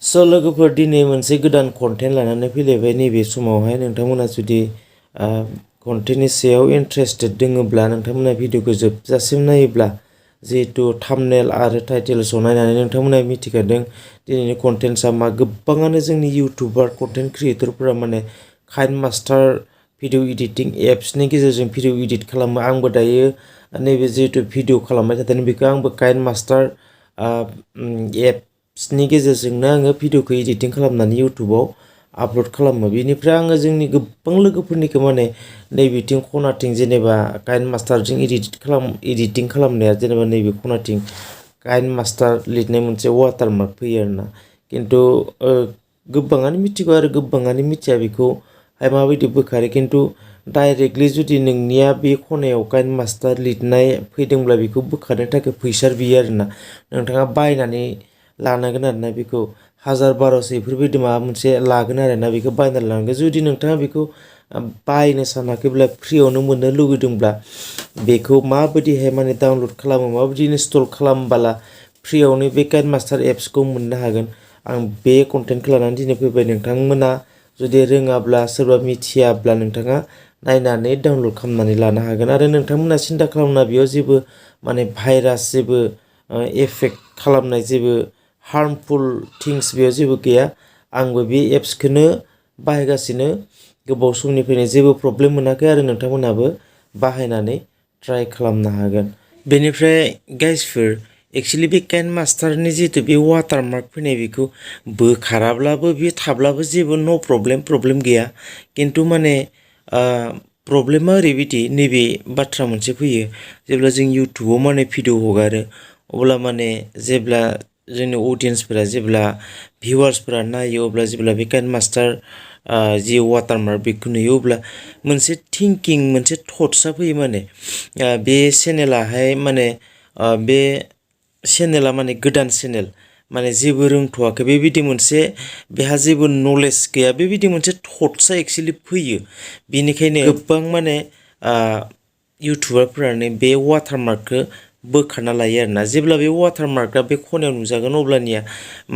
स' लोगोफोर दिनै मोनसे गोदान कन्टेन्ट लानानै फैलायबाय नैबे समावहाय नोंथांमोना जुदि कन्टेन्टनि सायाव इन्टारेस्टेड दङब्ला नोंथांमोना भिडिअखौ जोबजासिम नायोब्ला जिहेतु थाम्बनेल आरो टाइटेल्सआव नायनानै नोंथांमोना मिथिखादों दिनैनि कन्टेन्ट्सआ मा गोबाङानो जोंनि इउटुबार कन्टेन्ट क्रिएटरफोरा माने काइनमास्टार भिडिअ एडिटिं एप्सनि गेजेरजों भिडिअ एडिट खालामो आंबो दायो नैबे जिहेतु भिडिअ खालामबाय थादों बेखौ आंबो काइनमास्टार एप्सनि गेजेरजोंनो आङो भिडिअखौ एडिटिं खालामनानै इउटुबाव आपल'ड खालामो बेनिफ्राय आङो जोंनि गोबां लोगोफोरनिखौ माने नैबेथिं खनाथिं जेनेबा काइनमास्टारजों एडिटिं खालामनाया जेनेबा नैबे खनाथिं काइनमास्टार लिरनाय मोनसे वाटारमार्क फैयो आरोना खिन्थु गोबाङानो मिथिगौ आरो गोबाङानो मिथिया बेखौहाय माबायदि बोखारो खिन्थु डाइरेक्टलि जुदि नोंनिया बे खनायाव काइनमास्टार लिरनाय फैदोंब्ला बेखौ बोखारनो थाखाय फैसा बियो आरोना नोंथाङा बायनानै लानांगोन आरोना बेखौ 1000-1200 बेफोरबायदि माबा मोनसे लागोन आरोना बेखौ बायनानै लानांगोन जुदि नोंथाङा बेखौ बायनो सानाखैब्ला फ्रियावनो मोननो लुगैदोंब्ला बेखौ माबायदिहाय माने डाउनलड खालामो माबायदि इनस्टल खालामबोला फ्रियावनो बे काइनमास्टार एप्सखौ मोननो हागोन आं बे कन्टेन्टखौ लानानै दिनै फैबाय नोंथांमोना जुदि रोङाब्ला सोरबा मिथियाब्ला नोंथाङा नायनानै डाउनलड खालामनानै लानो हागोन आरो नोंथांमोना सिन्था खालामना बेयाव जेबो माने भाइरास जेबो एफेक्ट खालामनाय जेबो हार्मफुल थिंस बेयाव जेबो गैया आंबो बे एप्सखौनो बाहायगासिनो गोबाव समनिफ्रायनो जेबो प्रब्लेम मोनाखै आरो नोंथांमोनाबो बाहायनानै ट्राइ खालामनो हागोन बेनिफ्राय गाइसफोर एक्सुअलि बे काइनमास्टारनि जिहेतु बे वाटारमार्क फैनाय बेखौ बोखाराब्लाबो बे थाब्लाबो जेबो न' प्रब्लेम गैया खिन्थु माने प्रब्लेमा ओरैबायदि नैबे बाथ्रा मोनसे फैयो जेब्ला जों इउटुबाव माने भिडिअ हगारो अब्ला माने जेब्ला जोंनि अडियन्सफोरा जेब्ला भिउवार्सफोरा नायो अब्ला जेब्ला बे काइनमास्टार जि वाटारमार्क बेखौ नुयो अब्ला मोनसे थिंकिं मोनसे थट्सआ फैयो माने बे चेनेलाहाय माने बे चेनेला माने गोदान चेनेल माने जेबो रोंथ'वाखै बेबायदि मोनसे बेहा जेबो नलेज गैया बेबायदि मोनसे थट्सआ एक्सुअलि फैयो बेनिखायनो गोबां माने इउटुबारफोरानो बे वाटारमार्कखौ बोखारना लायो आरोना जेब्ला बे वाटारमार्कआ बे खनायाव नुजागोन अब्लानिया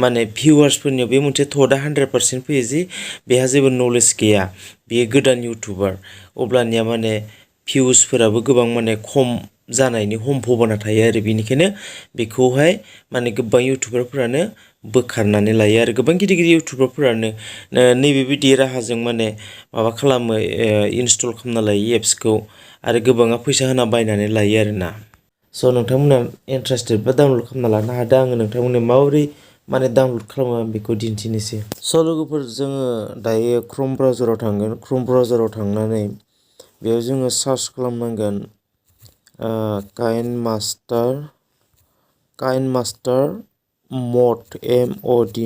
माने भिउवार्सफोरनियाव बे मोनसे थटआ 100% फैयो जि बेहा जेबो नलेज गैया बेयो गोदान इउटुबार अब्लानिया माने भिउसफोराबो गोबां माने खम जानायनि सम्भावना थायो आरो बेनिखायनो बेखौहाय माने गोबां इउटुबारफोरानो बोखारनानै लायो आरो गोबां गिदिर गिदिर इउटुबारफोरानो नैबेबायदि राहाजों माने माबा खालामो इनस्टल खालामना लायो एप्सखौ आरो गोबाङा फैसा होना बायनानै लायो आरोना स' नोंथांमोना इन्टारेस्टेड बा डाउनलड खालामना लानो हादों आङो नोंथांमोननो माबोरै माने डाउनलड खालामो आं बेखौ दिन्थिनोसै स' लोगोफोर जोङो दायो क्रोम ब्राउजाराव थांगोन क्रोम ब्राउजाराव थांनानै बेयाव जोङो सार्च खालामनांगोन KineMaster mod MOD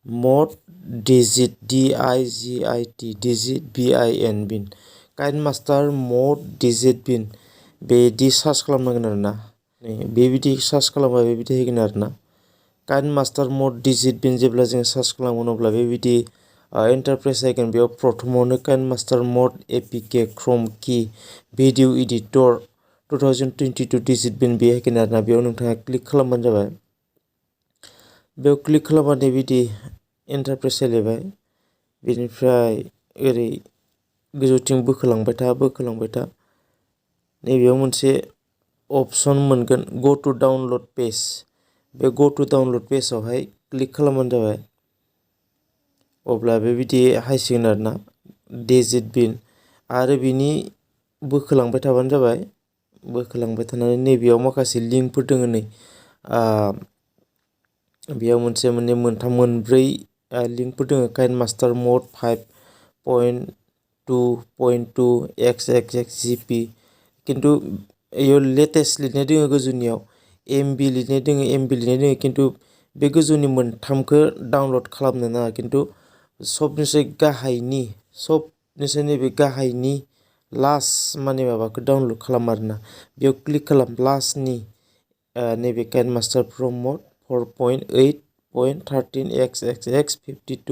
mod digit DIGIT digit BIN bin काइनमास्टार mud digit बिन बेदि सार्च खालामनांगोन आरोना बेबायदि सार्च खालामबा बेबायदि होगोन आरोना काइनमास्टार मड डिजिट बिन जेब्ला जों सार्च खालामगोन अब्ला बेबायदि इन्टारप्रेस जागोन बेयाव प्रथमावनो काइनमास्टार मड APK क्रोम की भिडिअ एडिटर 2022 डिजिट बिन बे होगोन आरोना बेयाव नोंथाङा क्लिक खालामबानो जाबाय बेयाव क्लिक खालामबानो बिदि इन्टारप्रेस जालायबाय बेनिफ्राय ओरै गोजौथिं बोखोलांबाय था नैबेयाव मोनसे अपसन मोनगोन गो टु डाउनलड पेज बे गो टु डाउनलड पेजआवहाय क्लिक खालामबानो जाबाय अब्ला बेबायदि हायसिगोन आरोना डिजिट बिन आरो बिनि बोखोलांबाय थाबानो जाबाय बोखोलांबाय थानानै नैबेयाव माखासे लिंकफोर दङ नै बेयाव मोनसे मोनथाम मोनब्रै लिंकफोर दङ काइनमास्टार मड 5.2.2 XXXGP खिन्थु इयाव लेटेस्ट लिरनाय दङ गोजौनियाव MB लिरनाय दङ खिन्थु बे गोजौनि मोनथामखौ डाउनलड खालामनो नाङा खिन्थु सबनिसाय नैबे गाहायनि लास्ट माने माबाखौ डाउनलड खालाम आरोना बेयाव क्लिक खालाम लास्टनि नैबे काइनमास्टार प्र मड 4.8.13 XXX52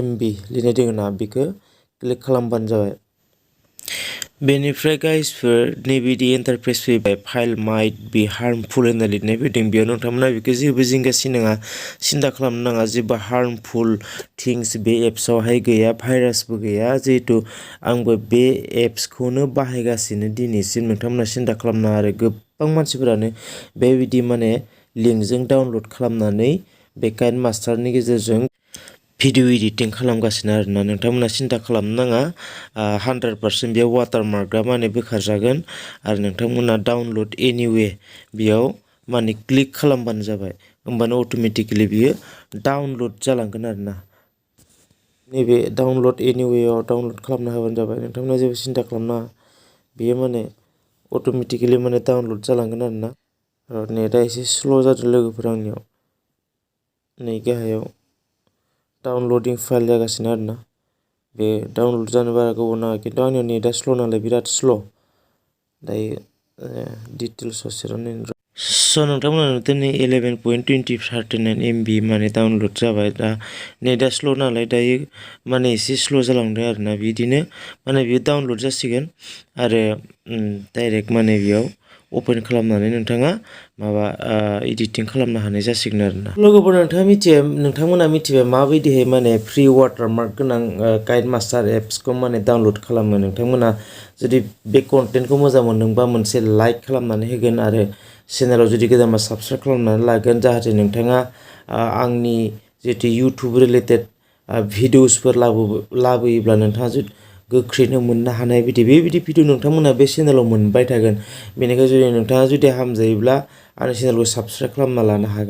MB लिरनाय दङ ना बेखौ क्लिक खालामबानो जाबाय बेनिफ्राय गाइसफोर नैबिदि इन्टारफेस फैबाय फाइल माइट बि हार्मफुल होनना लिरनाय फैदों बेयाव नोंथांमोना बेखौ जेबो जिंगासिनाङा सिन्था खालामनो नाङा जेबो हार्मफुल थिंस बे एप्सआवहाय गैया भाइरासबो गैया जिहेतु आंबो बे एप्सखौनो बाहायगासिनो दिनैसिम नोंथांमोना सिन्था खालामनाङा आरो गोबां मानसिफोरानो बेबायदि माने लिंकजों डाउनलड खालामनानै बे काइनमास्टारनि गेजेरजों भिडिअ एडिटिं खालामगासिनो आरोना नोंथांमोना सिन्था खालामनो नाङा 100% बेयाव वाटारमार्कआ माने बोखारजागोन आरो नोंथांमोना डाउनलड एनिवे बेयाव माने क्लिक खालामबानो जाबाय होमबानो अट'मेटिकेलि बियो डाउनलड जालांगोन आरोना नैबे डाउनलड एनिवेआव डाउनलड खालामना होबानो जाबाय नोंथांमोना जेबो सिन्था खालामनाङा बेयो माने अट'मेटिकेलि माने डाउनलड जालांगोन आरोना नेटआ एसे स्ल' जादों लोगोफोर आंनियाव नै गाहायाव डाउनलडिं फाइल जागासिनो आरोना बे डाउनलड जानो बारा गोबाव नाङा खिन्थु आंनियाव नेटआ स्ल' नालाय बिराद स्ल' दायो डिटेल्सआव सेरावनो स' नोंथांमोना दिनै 11.2039 MB माने डाउनलड जाबाय दा नेटआ स्ल' नालाय दायो माने एसे स्ल' जालांदों आरोना बिदिनो माने बियो डाउनलड जासिगोन आरो डाइरेक्ट माने बेयाव अपेन खालामनानै नोंथाङा माबा एडिटिं खालामनो हानाय जासिगोन आरोना लोगोफोर नोंथांमोना मिथिबाय माबायदिहाय माने फ्रि वाटारमार्क गोनां काइनमास्टार एप्सखौ माने डाउनलड खालामो नोंथांमोना जुदि बे कन्टेन्टखौ मोजां मोनदोंबा मोनसे लाइक खालामनानै होगोन आरो चेनेलाव जुदि गोदानबा साबस्क्राइब खालामनानै लागोन जाहाथे नोंथाङा आंनि जिहेतु इउटुब रिलेटेड भिडिअसफोर लाबोयोब्ला नोंथाङा गोख्रैनो मोननो हानाय बेबायदि भिडिअ नोंथांमोना बे चेनेलाव मोनबाय थागोन बेनिखायनो जुदि नोंथाङा जुदि हामजायोब्ला आंनि चेनेलखौ साबस्क्राइब खालामना लानो हागोन